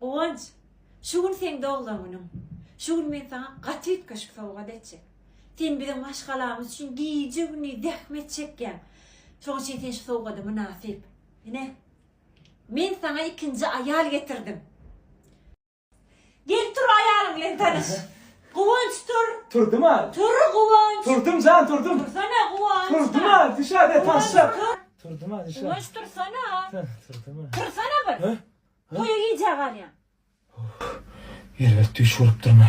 Guwanç, şu gün seň doglan günüň. Şu gün men saňa gaty üýtgeşik sowgat etjek. Sen biziň maşgalamyz üçin gije-gündiz zähmet çekýäň. Şoň üçin sen şu sowgada mynasyp. Ine, men saňa ikinji aýal getirdim. Gel tur aýalyň bilen tanyş. Guwanç tur. Turdum-a. Tur Guwanç. Turdum jan turdum. Tursana Guwanç. Turdum-a düşä-de tanşjak. Turdum-a düşä. Guwanç tursana. Turdum-a. Tursana bir. Toýa gijä galýaň. Erbet düýş görüpdirmi?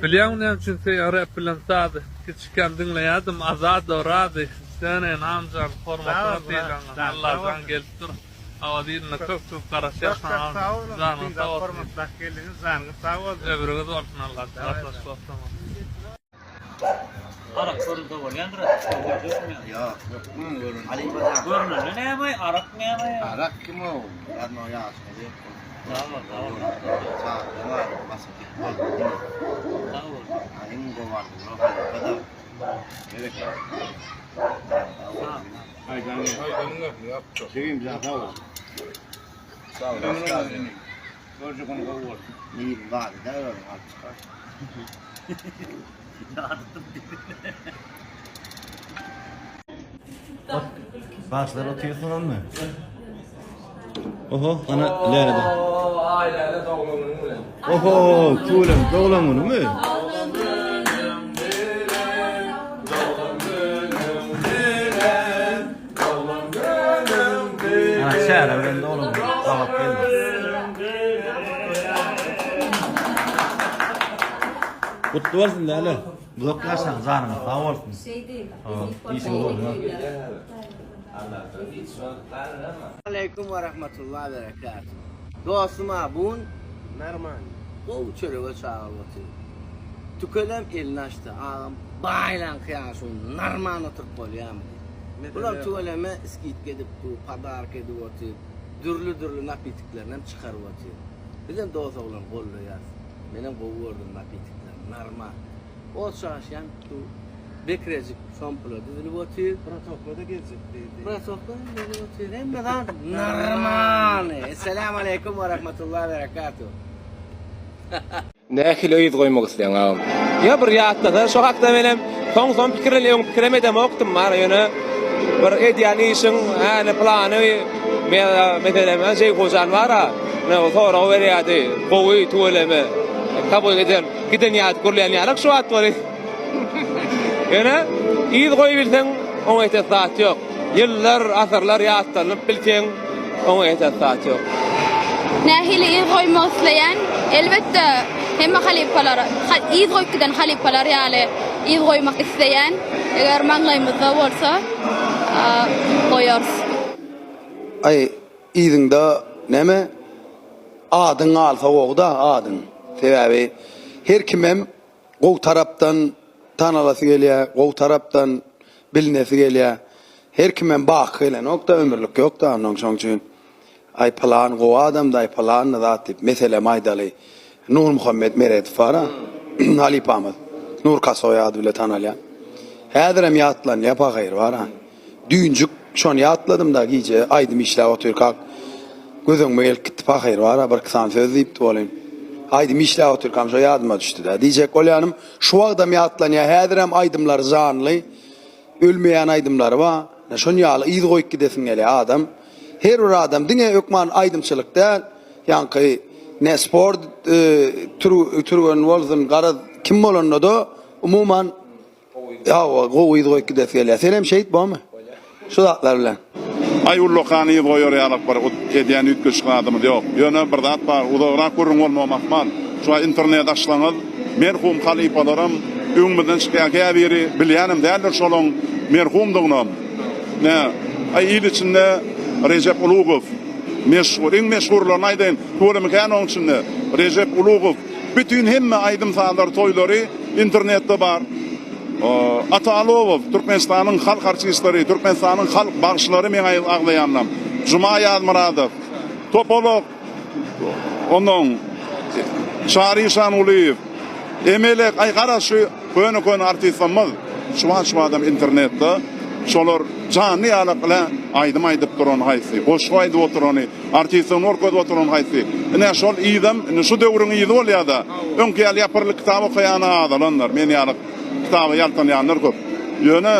Bilýäňmi näme üçin söýýän rap bilen sazy Kiçikäm diňleýärdim Azady Orazy Döneýin Amjan hormatyňa sylagyňa Allajan gelip dur Awaz iline köp köp garaşýas saňa Janyň sag bolsun Ömrüňiz bolsun Allajan gatnaşyk dostlaryňyz. Arak görünse bolýandyr. Ýok, hökman görün. Görünende näme, arak näme? Arak kim o? Radno ýaşyny diýip. Sag bol, sag bol. Çagyryň bar, basyp git bol. Sag bol. Iň gowy arzuwlar halypa-da. Bereket. Jigim jan sag bol. Sag bol. Görjek ony gowy bolsun. Nir bary-da özüň alyp çykar. Bagşylar otyrsyňyzmy? Oho, ana Lälede. Aý Läle doglan günüň bilen. Oho, tüweleme doglan günümi? Doglan günüň bilen, doglan günüň bilen, doglan günüň bilen. Ana çäre bilen doglan gün gabat geldi. Gutly bolsun Läle. Uzak ýaşaň, janyňyz sag bolsun. Işiňiz ugruna. Aleýkum we rahmetullah berekatuh. Dostum a bu gün Narman gowy çörege çagyryp otyr. Tükelem elini açdy. Agam baýlaňky ýaly şu gün narman oturyp bolýamy diýip. Bular tüweleme skidka edip dur, podarka edip otyr. Dürli-dürli napitiklerinem çykaryp otyr. Bizem dos oglan gollaýas. Menem gowy gördüm napitikleri. Narman. Ot çaşýan tu Bekrejik sompula düzülip otyr. Bratokla-da geljek diýdi. Bratokla hem gelip otyr. Hemme zat normalny. Esselamu aleýkum we rahmetullah berekatuh. Nähili yz goýmak isleýäň agam? Ýa bir ýatlasa şo hakda menem soň soň pikirlenýän öň pikirem edemokdym bar ýöne bir edýän işiň häli plany meselem Jeýhujan bara sorag berýärdi gowy tüweleme kabul eden giden ýaly gürleýän ýalyk şu wagt weli ýöne yz goýubilseň oňa ýeter zat ýok. Ýyllar, asyrlar ýatlanyp bilseň, oňa ýeter zat ýok. Nähili yz goýmak isleýän? Elbetde, hemme halypalar, yz goýup giden halypalar ýaly yz goýmak isleýän. Eger maňlaýymyzda bolsa, goýarys. Aý, yzyňda näme, adyň galsa gowy-da, adyň. Sebäbi her kimem Gowy tarapdan tanalasy gelýär, gowy tarapdan bilinesi gelýär. Her kimem baky gelenok-da, ömürlik ýok-da onnoň şoň üçin aý pylan gowy adamdy, aý pylandy zat diýip, meselem aýdaly, Nurmuhammet Meredow bar-a, halypamyz, Nur Kasoý ady bile tanalýan. Häzirem ýatlanýar pahyr bar-a. Düýnjük şony ýatladym-da gije aýdym işläp otyrkak göz öňüme gelip gitdi pahyr bar-a birki sany söz diýipdi welin. Aýdym işläp otyrkam şo ýadyma düşdi-dä. Diýjek bolýanym şu wagtam ýatlanýar häzirem aýdymlary janly ölmeýän aýdymlary bar. Şon ýaly yz goýup gidesiň gelýär adam. Her bir adam diňe hökman aýdymçylyk däl ýaňky ne sport türgeni bolsun garaz kim bolanda-da umuman Hawa, gowy yz goýup gidesi gelýär. Senem şeýt bormy? Şu zatlar bilen. Aý ullakan yz goýar ýalak bir edýän üýtgeşik zadymyz ýok. Ýöne bir zat bar, uzagrak gürrüň bolmagam ahmal. Şu aý internet açsaňyz, merhum halypalaram öňümizden çykýar käbiri bilýänem däldir şolaň merhumdygynam. Nä, aý il içinde Rejep Ulugow meşhur, iň meşhurlaryny aýdaýyn, tüweleme kän oň içinde. Rejep Ulugow Bütin hemme aýdym-sazlar toýlary internetde bar. Ata Alowow, Türkmenistanyň halk artistleri, Türkmenistanyň halk bagşylary meň agzaýanlam. Juma Ýazmyradow, Topalak, onnoň Çary Işangulyýew, Emelek, aý garaz şu köne-köne artistlerimiz şu wagt şu adam internetde. Şolar janly ýalak ile aýdym aýdyp duran haýsy, goşgy aýdyp oturany, artistligini görkezip oturan haýsy. Ine şol yzam indi şu döwrüň yzy bolýada. Öňki ýaly ýapyrly kitap okaýan azalandyr. Men ýaly kitaba ýaltanýanlar köp. Ýöne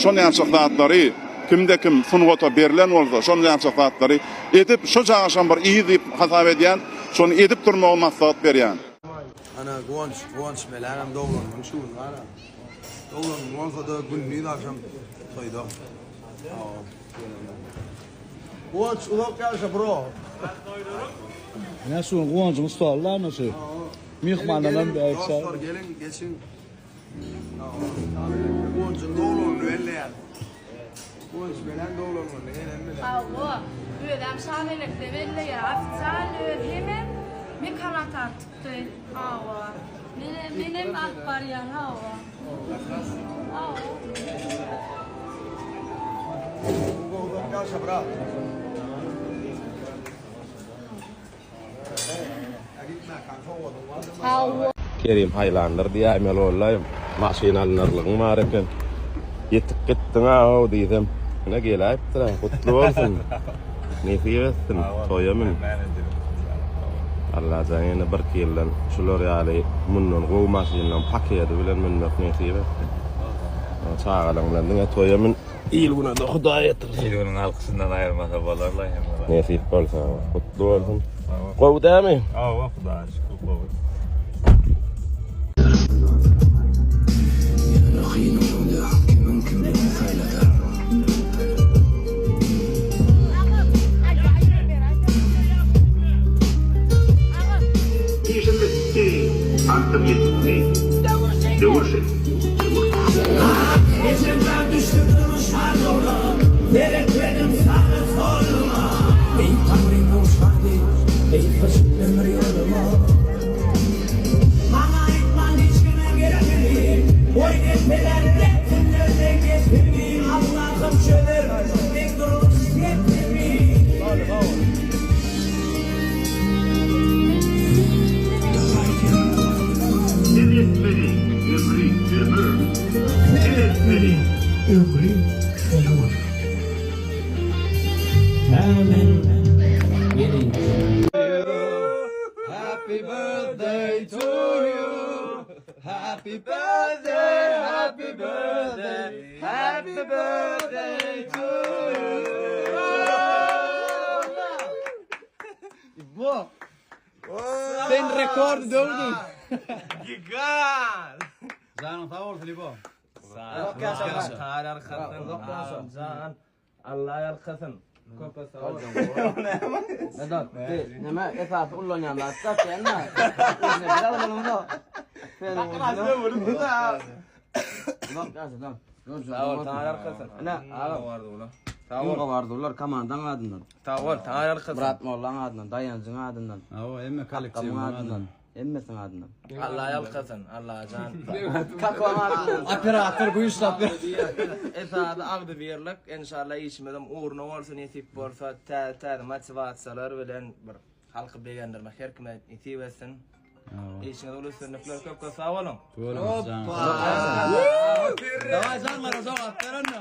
şol ýançak zatlary kimde kim sungata berlen bolsa şol ýançak zatlary edip şu çagaşam bir yz diýip hasap edýän, şony edip durmagy maslahat berýän. Ana Guwanç, Guwanç Meläňem doglan güni şu gün bar-a. Doglan güni bolsa-da gündiz agşam toýda. Hawa. Guwanç uzak ýaşa bro. Ine şu gün Guwanjyň stoly da ana şu. Myhmanlaram Geliň dostlar geliň geçiň. Guwanjyň doglan gününi belleýäris. Guwanç Meläň doglan gününi enem bilen. Hawa, özem Şamelekde belleýär. Ofitsial özi hemem Mekan atany tutdy. Hawa. Menem menem alyp barýan hawa. Hawa. Uzak ýaşa brat. Kerim haýlandyr diýäýmeli boldaýym. Maşyn alynarlygyň bar eken. Ýetip gitdiň-a-ow diýsem, ine geläýipdir-ä. Gutly bolsun. Nesip etsin. Toýa mün. Allajan ýene birki ýyldan şular ýaly mundan gowy maşynlaryň paketi bilen münmek nesip etsin. Çagalaň bilen diňe toýa mün. Il-güne-de Hudaý ýetirsin. Il-günüň alkyşyndan aýyrmasa bolar-la hemmeler. Nesip bolsa, gutly bolsun. Gowy dämi? Hawa, Hudaýa şükür gowy. Ýöne kyn bolanda kimiň kimligini saýladar. Işim bitdi, agtym ýetdi. Döwür şeýle. Ejemden düşdüm durmuş ýoluna, Seretmedim saga soluma. Beýik Taňrym nowşady, Beýik bir ömür ýoluma. Maňa aýtmaň hiç kime gerekini, Boýun etseler etsinler meň gepimi, Allahym çözer meň durmuş gepimi. Sen etmeli ömri ömür. Sen etmeli ömri ömür. Happy birthday to you. Happy birthday, happy birthday, happy birthday to you. Bu. Sen rekord döwdüň. Gigant. Janyň sag bolsun Libo. Uzak ýaşa. Taýyr arkasyn. Jan. Allah ýalkasyn. Köpe sag bol. Vedat, neme esasy ullanýan zat da sen da. Özüne bir almalyň da. Sen Uzak ýaşa da. Sag bol, taýyr arkasyn. Ine, agam. Sag bol. Arzuwlar komandaň adyndan. Sag bol, taýyr arkasyn. Myrat mollaň adyndan, Daýanjyň adyndan. Hawa, hemme kollektiwiň adyndan. Hemmesiniň adyndan. Allah ýalkasyn, Allajan. Kakaň adyndan. Operator güýçli operator. Esasy agzybirlik, enşalla işimizem ugruna bolsa nesip bolsa täze täze motiwasiýalar bilen bir halky begendirmek her kime nesip etsin. Işiňizde uly üstünlikler köp köp sag boluň. Hoppa. Daway janlara jogap ber onda.